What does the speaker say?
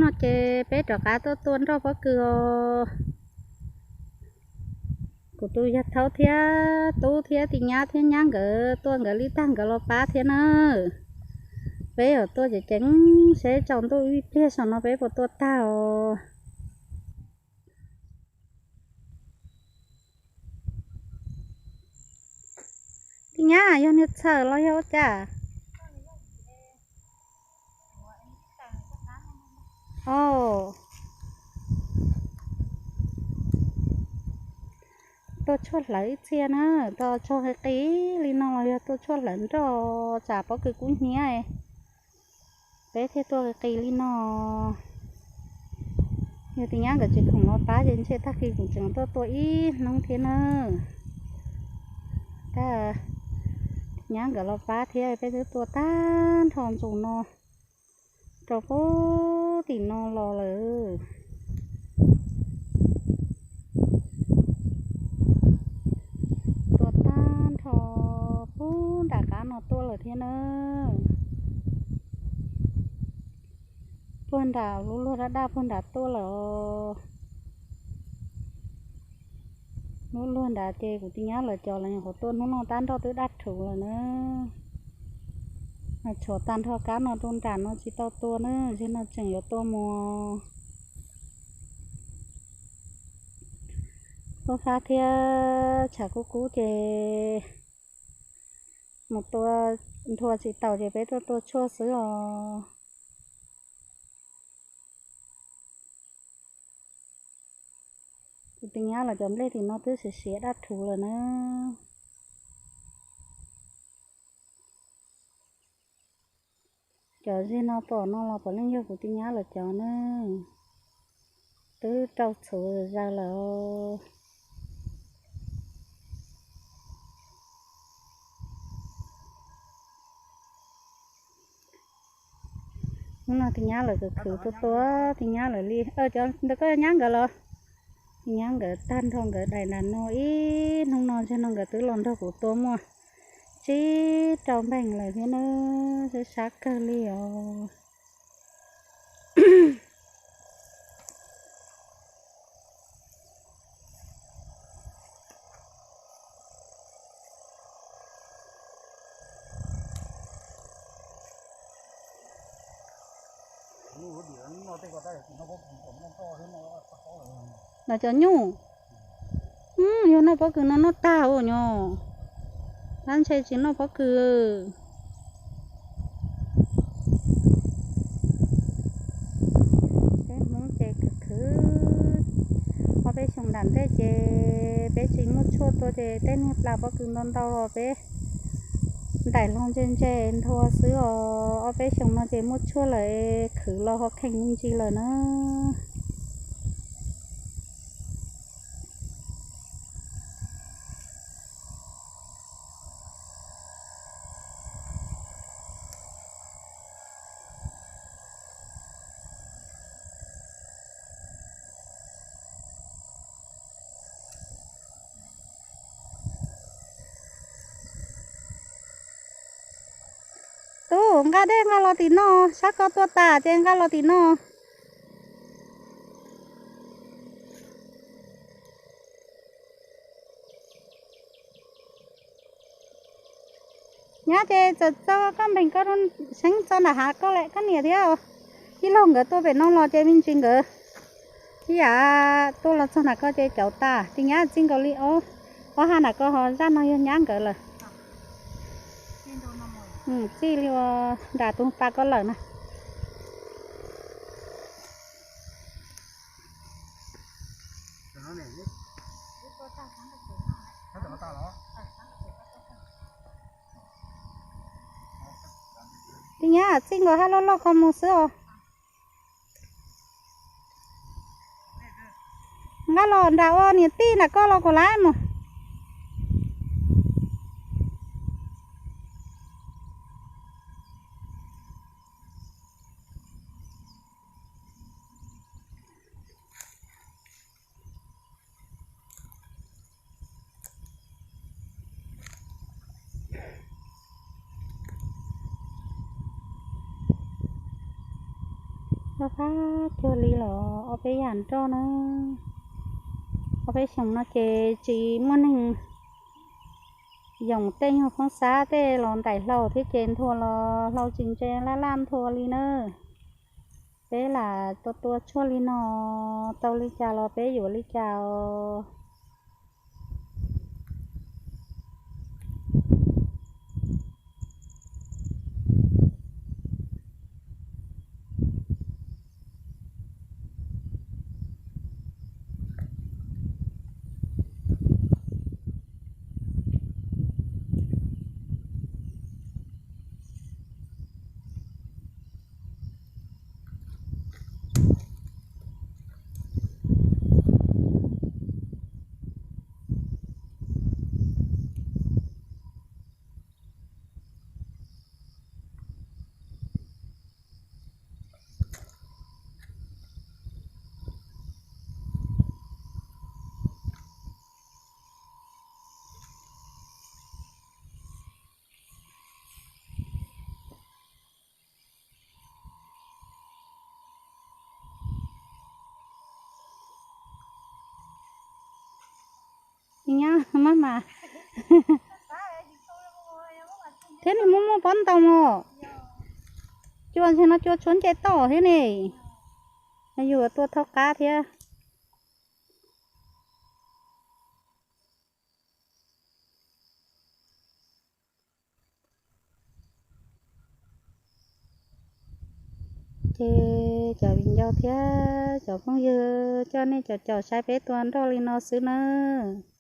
No ces peb rov qab tuaj tua nroj pob kws os. Kuv tus yawg thaub thiab tub thiab tis nyab thiab nyab nkawd tuaj nkawd li tag nkawd los pab thiab na. Peb yuav tuaj ceev ceev seb tsaus ntuj ib pliag saum no peb puas tua tag os. Tis nyab yog niag txhawm los yog ua cas? Tua tshuaj hlawv ib txhia na, tua tshuaj qis qis li no los yog tua tshuaj hlawv nroj, tsam pob kws kub hnyiab, peb thiaj tua qis qis li no. Yog tis nyab nkawd tsis khoom los pab ces ntshe tag kis kuv tseem tuaj tua ib hnub thiab na. Tab sis nyab nkawd los pab thiab peb twb tua tag nrho ntxuas no rau puag tim no los lawm. Tua tag nrho puag nram qab no tuaj lawm thiab na. Puag nram lub luag daj daj puag nrad tuaj lawm os. Lub luag nrad ces kuv tis nyab lawv cov los nyuam qhuav tua hnub no tab nroj twb daj rhuv lawm na. Tshuav tag nrho kab no rau nram no tsis tau tua na, zaum no tseem yuav tua mus. Kub fab thiab tshav kub kub ces mus tua nthua tsis taus ces peb tuaj tua tshuaj xwb os. Kuv tis nyab los cov nplej tim no twb siav siav daj rhuv lawm na. Cov zeg no pom no los puav leej yog kuv tis nyab lawv cov na, twb rau txhuv zaws lawm. Hnub no tis nyab lawv khwv khwv tua tua, tis nyab lawv li, cov ntawd koj nyab nkawd los? Tis nyab nkawd tag nrho nkawd daim nram no ib hnub no, zaum no nkawd twb los nrog kuv tua muaj tsib rau npeeg lawm thiab na, sab sab kawg li os. Los cov nyuj, yog noj pob kws no noj tag ua nyuj, tab ntshe tsis noj pob kws. Peb Hmoob ces khwv khwv, ob peb xyoos nram ntej ces peb tsis muaj tshuaj tua ces tej niag plas pob kws ntau ntau los peb ntaim hlo ntse ntse nthua xwb os. Ob peb xyoos no ces muaj tshuaj lawm, khwv los ho kheem me ntsis lawm na. Tub, nqa dej nqa los tim no, sab koj tua tas ces nqa los tim no. Nyab ces txawm txo koj npeeg koj seeb txo nram hav koj lawm koj niam thiab. Ib leeg nkawd tuaj pem no los ces me ntsis nkawd ib yam tuaj los txog nram koj ces cauv tas, tis nyab txij nkaus li ob ha nram koj ho zaj no yog nyab nkawd lawm. Txij li ua nram tus pas koj lawm na. Tis nyab txij nkaus hab loj loj ko mus xwb os. Nqa los nram ua niam tij nram koj los kuv lawv mus. Fab cuag li los ob peb yam nroj na. Ob peb xyoos no ces tsis muaj neeg yoom tej nyuag phoob xab tej los ntaim hlau thiab ces nthua los hlau tsis ntse laj laj nthua li na. Peb lam tua tua tshuaj li no, tau li cas los peb yuav li cas os. Nyob maj mas thiab nws muaj muaj pob ntoo os. Cua ntshe no cua tshuab nce toj thiab ne. Yus tua thauj qab thiab. Ces cov viv ncaus thiab cov phooj ywg, coj nej caum caum saib peb tua nroj li no xwb nawb.